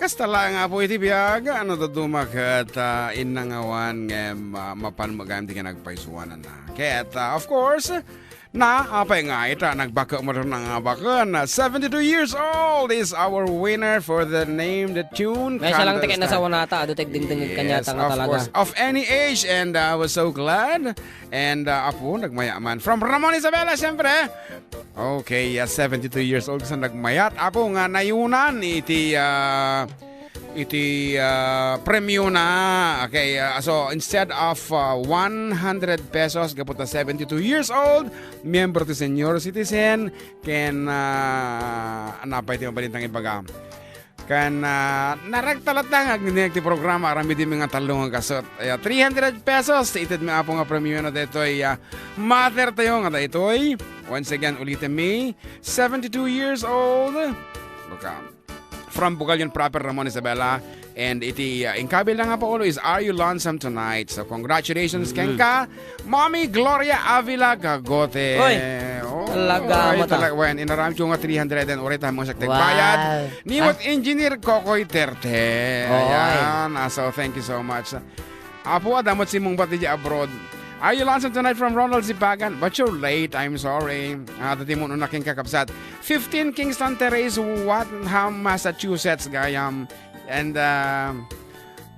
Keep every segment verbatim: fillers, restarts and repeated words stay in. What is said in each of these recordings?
Basta laeng, Apo, iti biag, no dadduma ket, ah, innangawan ngem, ah, mapan met gayam ti kinagpaysuananna. Ket, ah, of course, na, apay nga ita, nagbakke met nga baken. Ah, seventy-two years old is our winner for the name, the tune, Maysa lang ti Candles Time. Nasawanata, adu ti agdingdingeg kaniata nga talaga. Yes, of course. Of any age, and, ah, I was so glad. And, ah, Apo, nagmaya man. From Ramon Isabela, siyempre. Okay, ah, seventy-two years old, sa nagmayat. Apo, nga nayunan iti, ah, iti, ah, premyo na. Okay, ah, so instead of, ah, one hundred pesos, gapu ta seventy-two years old, miyembro ti senior citizen, ken, ah, napay ti mabalintang ibaga. Ken, ah, naragta latta nga agdingdingeg ti programa, aramidmi nga tallo nga gasut. Aya, three hundred pesos, itedmi, Apo, nga premyo na daytoy, ah, mother tayo nga daytoy. Once again, ulitem mi, seventy-two years old. Baka, from Bugallon proper, Ramon Isabela. And iti, ah, inkabil na nga, Paolo, is Are You Lonesome Tonight? So, congratulations, Mm. kenka, Mommy Gloria Avila Gagote. Oy, Oh, talaga ay, mo ta. Talaga, wen, inaramid ko nga three hundred and uray ta mo siya Wow. Bayad. Ni Ah? what engineer Kokoy Terte. Oy. Ayan. Ah, so, thank you so much. Apo, adda met simmungbat idiay abroad. Are you lonesome tonight from Ronald Zipagan? But you're late. I'm sorry. Ah, dati mo nung naking kakabsat. Fifteen Kingston Terrace, Waltham, Massachusetts, gayam. And, ah,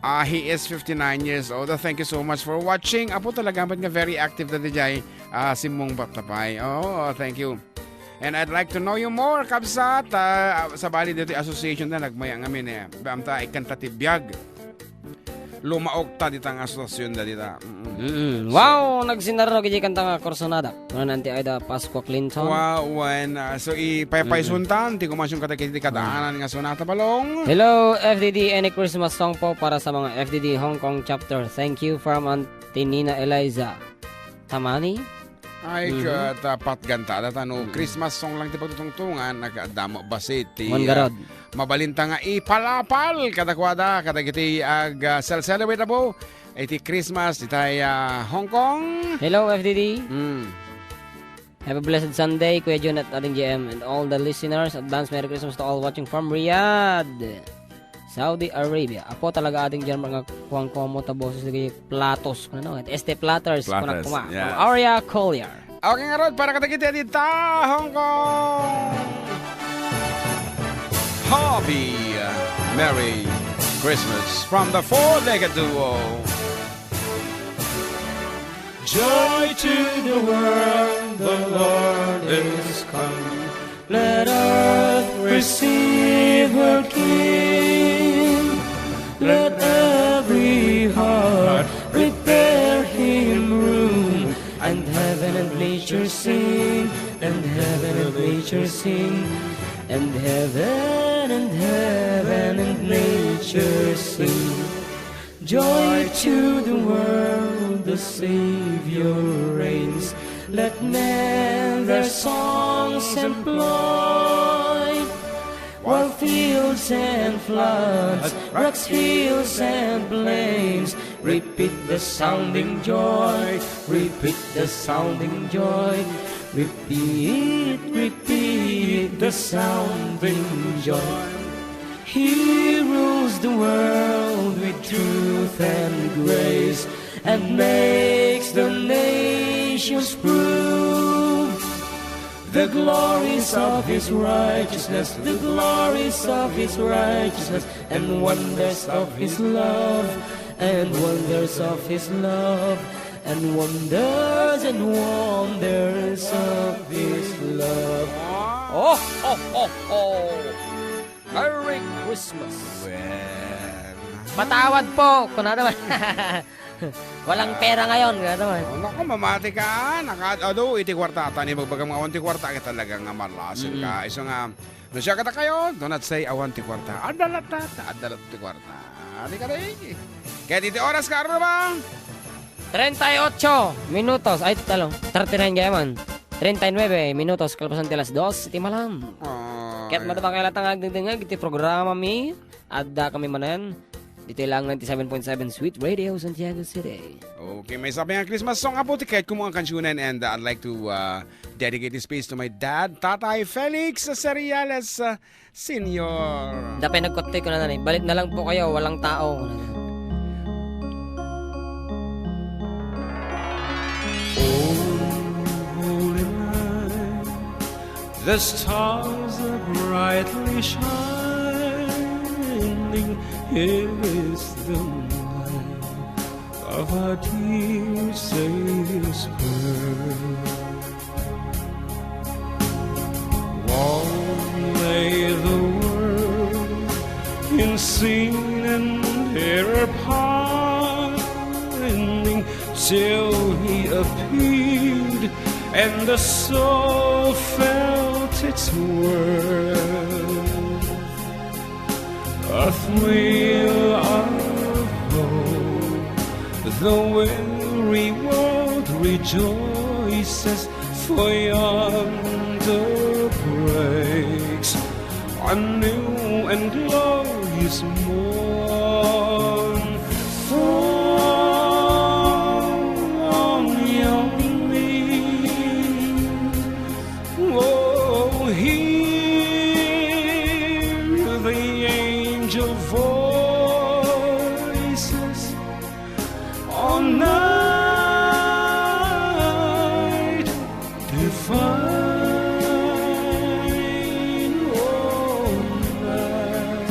ah, he is fifty-nine years old. Ah, thank you so much for watching. Apo, talaga met nga very active dati jay, ah, simmungbat ta pay. Oh, thank you. And I'd like to know you more, kabsat. Ah, sabali dito association na nagmaya ngamin eh. Bamta, ikanta ti biag. Lumaok ta dita nga asosiasyon da dita. Mm-mm. Mm-mm. So, wow, nagsinarnog iti kanta nga Corazonada. Ano nanti Aida Pascua Clinton? Wow, wen, ah, so ipaypaysuntan, ti kumasyon kadagiti kadaanan nga sonata balong. Hello, F D D, any Christmas song po para sa mga F D D Hong Kong chapter? Thank you from Auntie Nina Eliza. Tamani? Ay, Mhm. ket, ah, patganta, data no, Mm. Christmas song lang ti pagtutungtungan, nagdamo basit ti, Mon ah, Garod. Mabalinta nga ipalapal kadakuada, kadagiti ag, ah, cel-, celebrate abo iti Christmas, itay, ah, Hong Kong. Hello, F D D. Mm. Have a blessed Sunday, Kuya Jun at Aling J M, and all the listeners. Advance Merry Christmas to all watching from Riyadh, Saudi Arabia. Apo, talaga ading German nga kuwang komo ta boses dagiti platos, ano, este platters, Platters, kunak kuma. Yes. From Aria Collier. Okay, ngarud, para kadagiti dita, Hong Kong. Happy, uh, Merry Christmas from the Four-Legged Duo. Joy to the world, the Lord is come. Let earth receive her King. Let every heart prepare him room. And heaven and nature sing, and heaven and nature sing, and heaven and heaven and nature sing. Joy to the world, the Savior reigns. Let men their songs employ, while fields and floods, rocks, hills and plains, repeat the sounding joy, repeat the sounding joy, repeat, repeat the sounding joy. He rules the world with truth and grace, and makes the nations prove the glories of his righteousness, the glories of his righteousness, and wonders of his love, and wonders of his love, and wonders and wonders of his love. Oh, oh, oh, oh. Merry Christmas. Well. Patawad po, kunada man. Walang pera ngayon, kunada man. Oh, naku, mamati ka, naka-, adu, iti kwarta, ata ni magbagam nga awan ti kwarta, kaya talaga nga malasin ka. Mm. Isu nga, no siya kata kayo, do not say awan ti kwarta. Adda latta, adda latta ti kwarta. Adi ka, di. Kaya dito oras ka, ano ba? Treinta y ocho minutos. Ay, talo. Thirty-nine gaya man. Treinta y nueve minutos, kalpasan ti alas dos, iti malam. Ay. Ket madama kay latang agdengdengeg iti programa mi, adda kami manen. Ditoy lang ninety-seven point seven Sweet Radio, Santiago City. Okay, may sabi nga Christmas song, Apo, ti kayat ko mga kansionen, and, uh, I'd like to, uh, Dedicate this piece to my dad, Tatay Felix Seriales, uh, Senior. Dapay nagkottoy, kunana ni, "Balik na lang po kayo, walang tao." Oh, holy night, the stars are brightly shining. Here is the night of our dear Savior's birth. Long lay the world in sin and error pining, till he appeared, and the soul felt its worth. A thrill of hope, the weary world rejoices, for yonder breaks a new and glorious morn. Fall on your knees, oh, hear the angel voices. On night divine, on night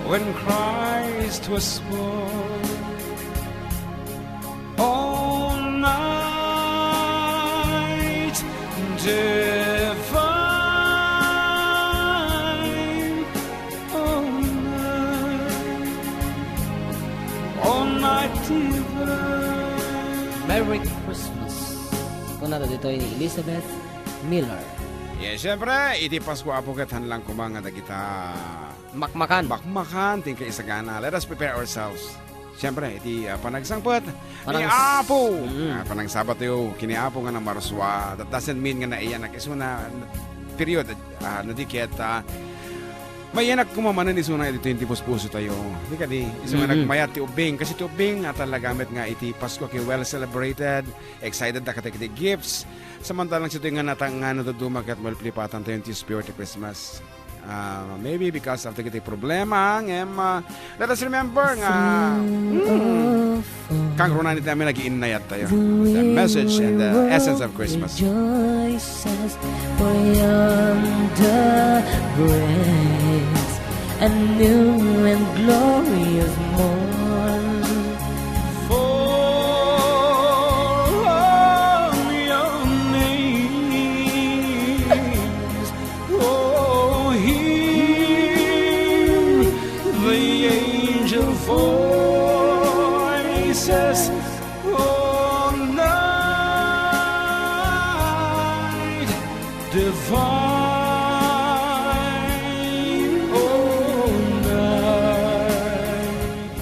when Christ was born. All night divine, all night, all night divine. Merry Christmas. Kunana ditoy ni Elizabeth Miller. Yes, syempre, iti Pasko, Apo, ket han lang koma nga dagita Makmakan. Makmakan, ti kaisagana. Let us prepare ourselves. Siyempre, iti, ah, panagsangpet ni Panangs- Apo. Mm. Ah, panangsabat tayo kini Apo nga namarsua. That doesn't mean nga naiyanak. Isu na period, ah, no di ket, ah, maiyanak koma manen isuna iti twenty puspuso tayo. Di kadi, isu nga Mm-mm. nagmayat ti ubbing. Kasi ti ubbing, ah, talaga met nga iti Pasko, ki well celebrated. Excited da kadagiti gifts. Samantalang sitoy nga nata-, nga natuduma ket malplipatan tayo ti spirit ti Christmas. Ah, maybe because of dagiti problema, ngem, ah, let us remember nga, mm, kangrunan iti amin agiinnayat tayo. The message and the essence of Christmas. Rejoices, for yonder breaks a new and glorious morn. Fall on your knees, oh, hear the angel voices. All night divine, all night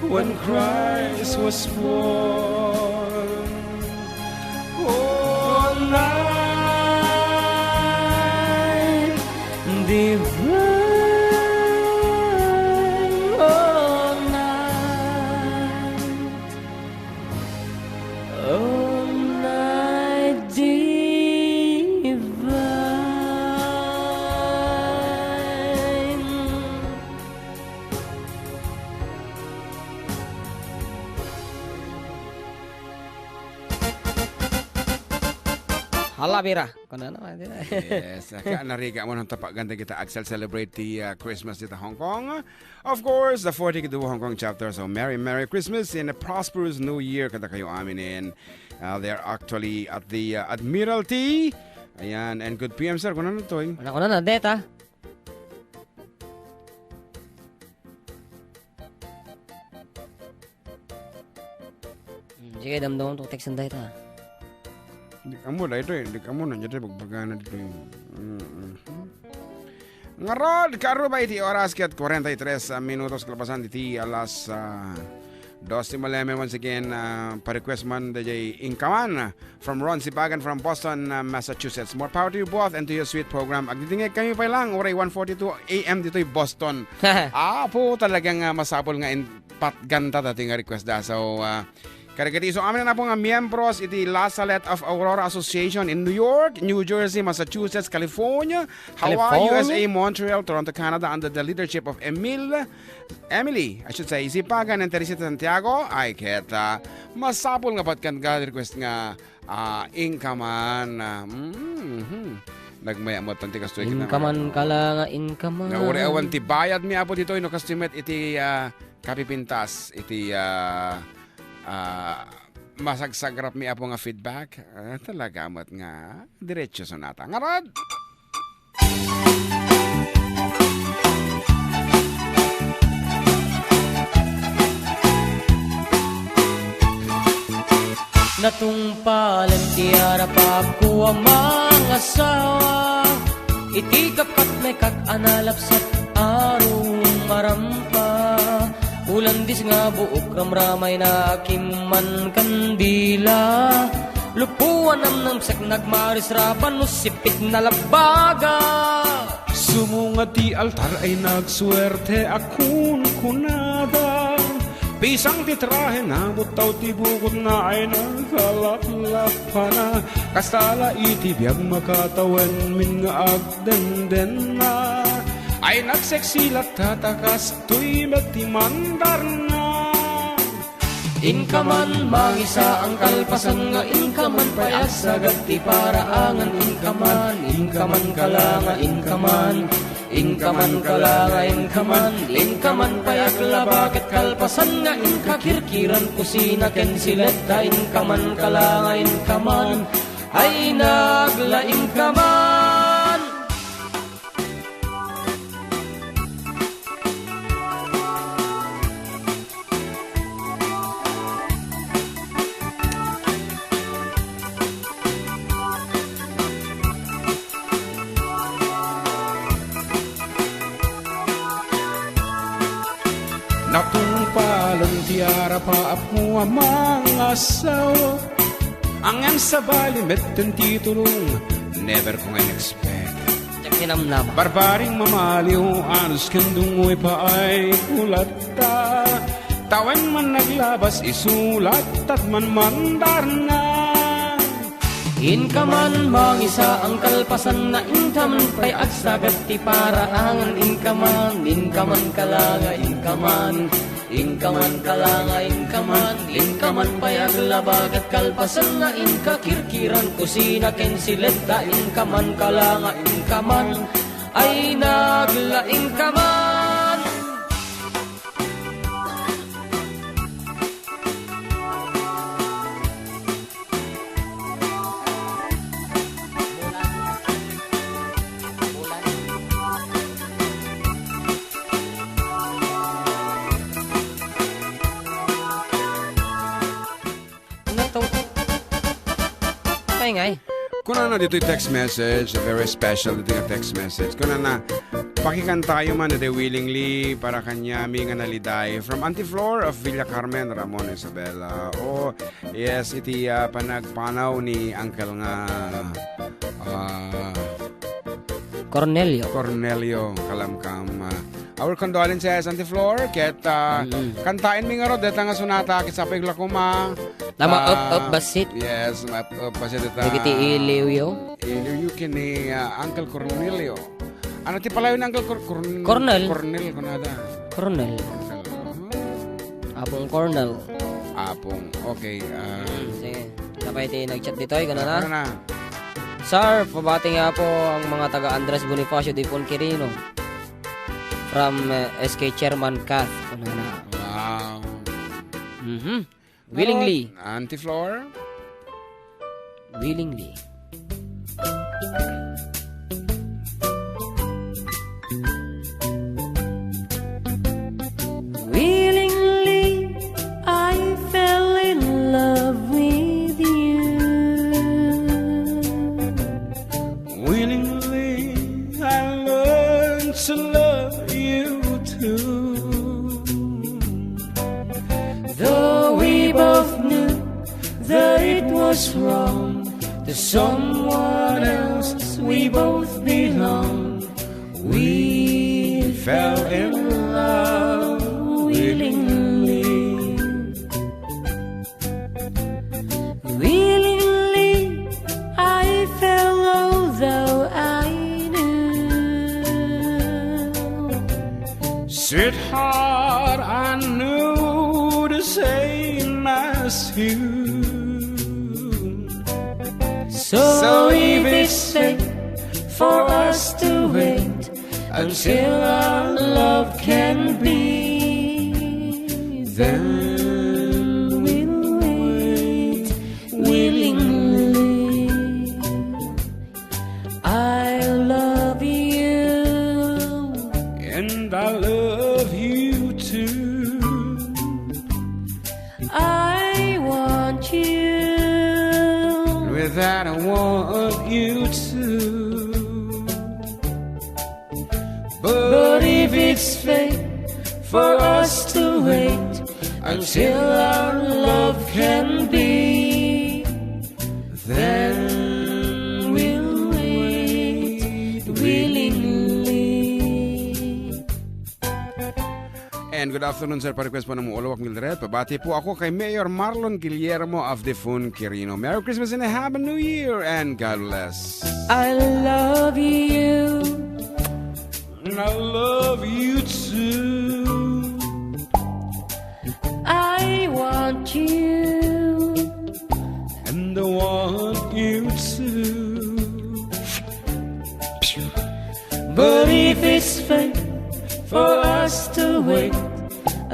when Christ was born. All night divine, all night, all night divine. Hala, bira. Kunana, di ba? Yes, kaya narigat mo nang tapagan da kita agsal celebrate ti, ah, Christmas dita Hong Kong. Of course, the forty-two Hong Kong chapter. So, Merry, Merry Christmas and a prosperous New Year kadakayo aminen. Uh, they are actually at the, uh, Admiralty. Ayan, and good P M, sir. Kunana, toy? Kunana, kunana, deta. Hmm, sige, damdamon to, text na dayta. Di ka mo, daytoy, di ka mo, nandiyan tayo, bagbagana dito. Mm-mm. Ngarud, kaarruba iti oras ket kuarenta y tres minutos kalapasan iti alas, ah, dos ti maleme. Once again, ah, pa-request man, dayjay inkaman. From Ron Sibagan from Boston, uh, Massachusetts. More power to you both and to your sweet program. Agdidingeg kami pay lang, uray one forty-two A M ditoy Boston. Apo, talagang, uh, masapul nga in-, patganta dati nga request da. So, uh, Kadagiti isu amin a napo nga miyembros iti La Salette of Aurora Association in New York, New Jersey, Massachusetts, California, Hawaii, California? U S A, Montreal, Toronto, Canada, under the leadership of Emil, Emily, I should say, Zipagan and Teresita Santiago, ay ket, ah, masapul nga patkan ka request nga, ah, Inkaman, ah, mhm. Nagmayamot ti kastoy ket Inkaman naman. Ka la nga Inkaman. Nga uri awan ti bayad mi, Apo, ditoy, no, kastoy met iti, ah, kapipintas, iti, ah, ah, masagsagrap mi, Apo, nga feedback. Ah, talaga met nga diretso sonata. Ngarud! Natungpalen ti arap-apko a mangasawa, iti kapatnekak a nalapsat a rumarampa. Ulandis nga buok ramramayna a kimman kandila. Lupo a namnamsek nagmarisraban no sipit na labaga. Sumunga ti altar ay nagsuerte a kunkunada. Pisang ti trahe, nabuttaw ti bukotna ay nagalaplapana. Kasta la iti biag makatawen min nga agdendenna. Ay nagseksi latta ta kastoy met ti mandarna. Inkaman, mangisaan kalpasan nga inkaman pay agsagat ti paraangan, inkaman, inkaman ka la nga inkaman, inkaman ka la nga inkaman, inkaman pay aglaba ket kalpasan nga inka kirkiran kusina ken siletta, inkaman ka la nga inkaman, ay naglaing ka man. Natungpalen ti arap-apko a mangasawa. Ngem sabali met ti tulong, never ko nga in-expect. Diak kinamnama. Barbaring mamaliw, anus ken dungoy pay kulatta. Tawen man naglabas, isu latta ti manmandarna. Inkaman, mangisaan kalpasanna, inkaman pay agsagat ti paraangan, inkaman, inkaman ka la nga inkaman. Inkaman ka la nga inkaman, inkaman pay aglaba ket kalpasanna, inka kirkiran kusina ken siletta, inkaman ka la nga inkaman, ay naglaing ka man. Nato. Ay, ngay. Kunana ditoy text message, very special ditoy nga text message. Kunana, pakikantayo man ditoy willingly para kaniami nga naliday. From Auntie Flor of Villa Carmen, Ramon, Isabela. Oh, yes, iti, ah, panagpanaw ni Uncle nga, ah, Cornelio. Cornelio Kalamkam. Ah, our condolences, Auntie Flor. Ket, ah, Mm. kantaenmi ngarud deta nga sonata, ket sapay la koma. Tama, ah, up, up, basit. Yes, up, up, basit deta. Dagiti iliwyo. Iliwyo ken ni, ah, Uncle Cornelio. Ano ti palayo ni Uncle Cor-, Corn-, Cornel. Cornel, kunada. Cornel. Cornel. Apong Cornel. Apong, okay, ah. Mm, sige. Napay ti nag-chat ditoy, kunana? Ano na? Sir, pabati nga po ang mga taga Andres Bonifacio de Ponquirino from, eh, S K Chairman Kath, kunana. Wow. Mhm. Willingly. Auntie Flor? Willingly. Willingly, I fell in love with you. Willingly, I learned to love you too. Though we both knew that it was wrong to someone else, we both belong. We fell in love willingly. Sweetheart, I know the same as you. So if it's fate for us to wait until our love can be, then we'll wait willingly. I love you. And I love you too. I want you. With that, I want you too. But if it's fate for us to wait until our love can be, then we'll wait willingly. And good afternoon, sir. Pa-request po ng Uluwak Mildred. Pabati po ako kay Mayor Marlon Guillermo of Defun Quirino. Merry Christmas and a Happy New Year and God bless. I love you. And I love you too. I want you. And I want you too. But if it's fate for us to wait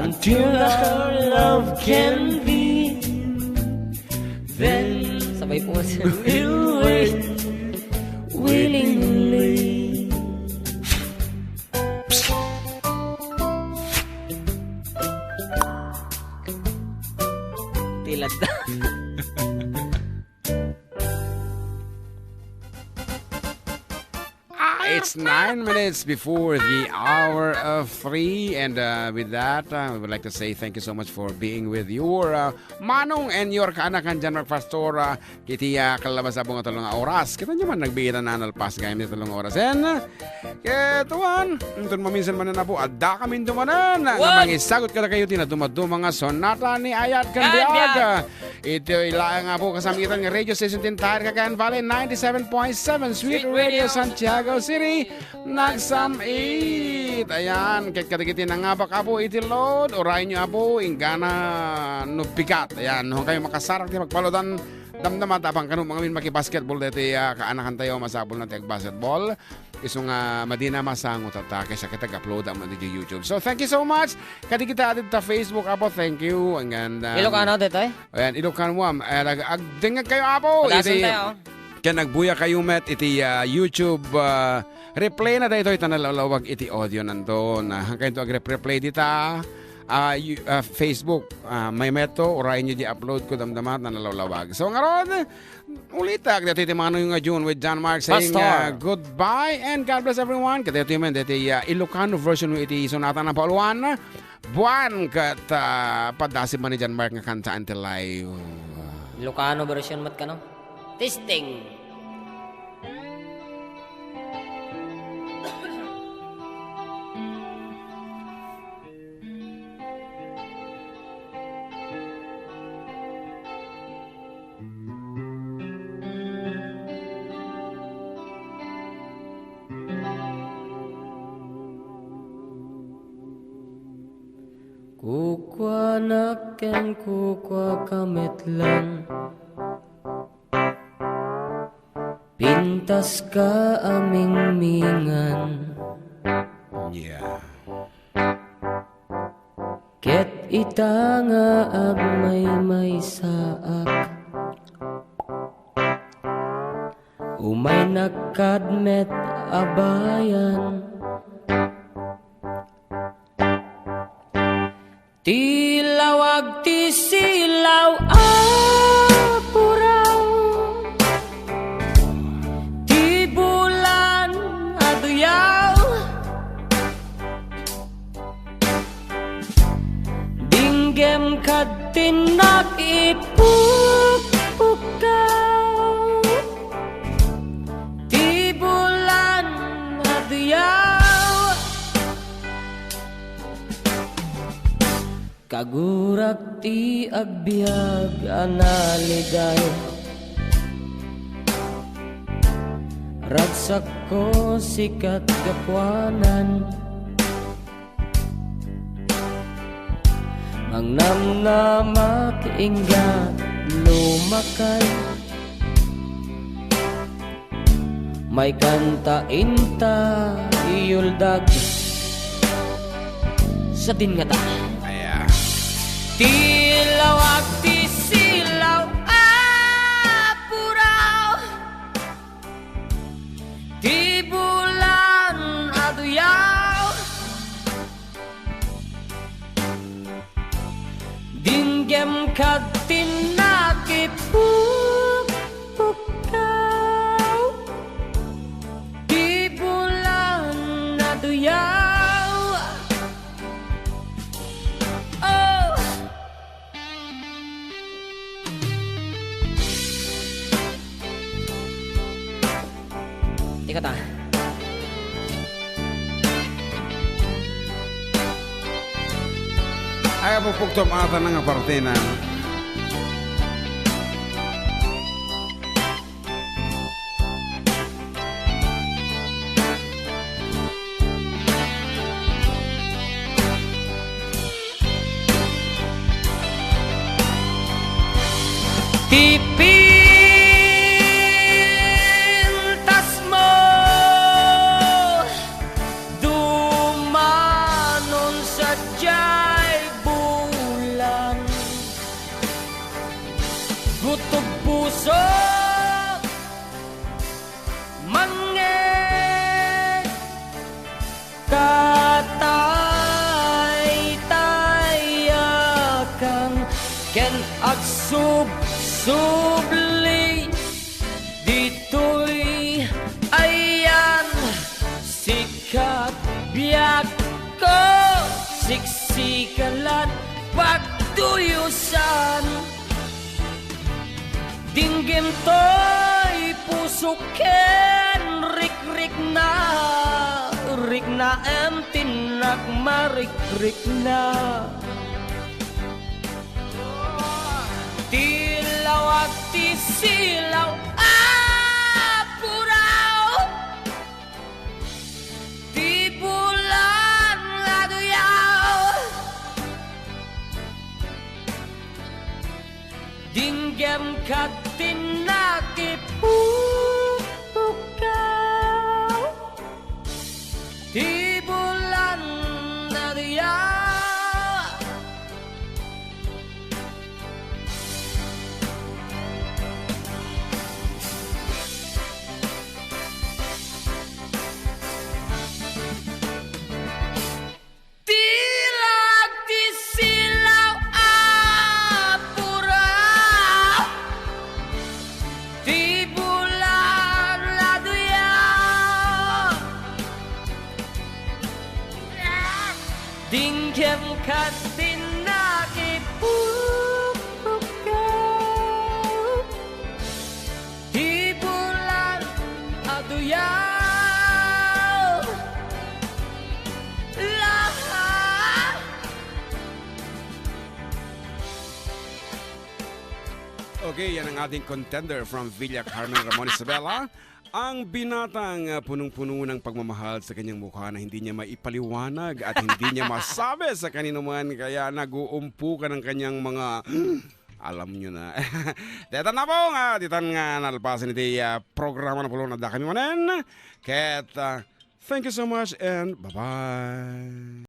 until our love can be, then Sabay po, sir. We'll wait willingly. Tilad na. It's nine minutes before the hour of three, and uh, with that, uh, we would like to say thank you so much for being with your uh, manong and your kaanakan dyan, Mark Pastor, uh, iti uh, kalabas a bunga talong nga oras. Kita nyo man, nagbiitan na nalpas kami talong oras. And uh, kaya tuwan, intun maminsan man na po, adda kami dumanan na Wan! Mangisagot kada kayo, tinaduma-duma nga sonata ni Ayat Kandiag. Kandiag! Itoy laeng nga po kasamgitan nga radio station ti entire Cagayan Valley, ninety-seven point seven Sweet Sweet Radio Radio. Santiago City. Nagsam-it. Ayan, ket kadagiti nangabak, Apo, iti load, uray nyo, Apo, inggana no bigat. Ayan, no kayo makasarak ti pagpaloadan, damdama tapang kano mga min makibasketball deti, ah, kaanakan tayo, masapul na ti agbasketball. Isu nga madina masango tatta, kaysa kita upload mo dito YouTube. So, thank you so much. Kadi kita dito Facebook, Apo, thank you. And, um, Ilocano dito, eh? Ayan, Ilocano, ma'am. Eh, nag-, agdengag kayo, Apo. Padason Iti, tayo. Kaya nagbuya kayo met iti, ah, YouTube, ah, replay na daytoy ta nalawlawag iti audio nanton. Ah, hangkayo to agreplay dita, ah, you-, ah, Facebook, ah, may meto, uray nyo di upload ko damdama ta nalawlawag. So, ngaron, ulitak, dito iti mano yung nga June with John Mark saying, Pastor. Ah, goodbye and God bless everyone. Kaya ito yung men, dito, ah, Ilocano version mo iti sonata ng Pauluan. Buwan ket, ah, padasib man ni John Mark nga kantaan ti live. Ilocano version met kano? Testing. Kukuanak ken kukuaka met lang. Pintaska a mingmingan. Yeah. Ket ita nga agmaymaysaak, umaynak kad met a bayan. Ti lawag ti silaw a puraw, ti bulan a duyaw, dinggem kad tinnak ipukpukkaw, ti bulan a duyaw. Kagurak ti agbiag a naliday. Ragsakko sikat gapuanan. Ang namnamak ingga lumakay. May kanta inta iyuldag. Sadin ngata. Aya. Ti lawag ti silaw a puraw. Ti bulan a duyaw. Dinggem ket ti nakipukpukaw. Ti bulan a duyaw. Oh! Ika ta. Ay, apupugtom ata nga parte na. Ti pintasmo, dumanon sadiay bulan. Butog pusok, mangngeg, tataytayakan, ken agsubsubli ditoy ayan. Sikat biagko, siksikalan, pagduyosan. Dinggem toy pusok ken rikrikna, riknaem ti nakmarikrikna. Ti lawag ti silaw a puraw. Ti bulan a duyaw. Dinggem ket ti nakipukpukaw. Ti bulan a duyaw. Ti lawag ti silaw a puraw. Ti bulan a duyaw. Dinggem ket ti nakipukpukaw. Ti bulan a duyaw. Lahat. Okay, yan ang ating contender from Villa Carmen, Ramon Isabela. Ang binatang, ah, punong-puno ng pagmamahal sa kanyang mukha na hindi niya maipaliwanag at hindi niya masabi sa kanino man, kaya nag-uumpukan ang kanyang mga, alam nyo na. Ditan na po nga, ditan nga nalpasan iti, ah, programa na pulo na da kami manen. Ket, ah, thank you so much and bye-bye.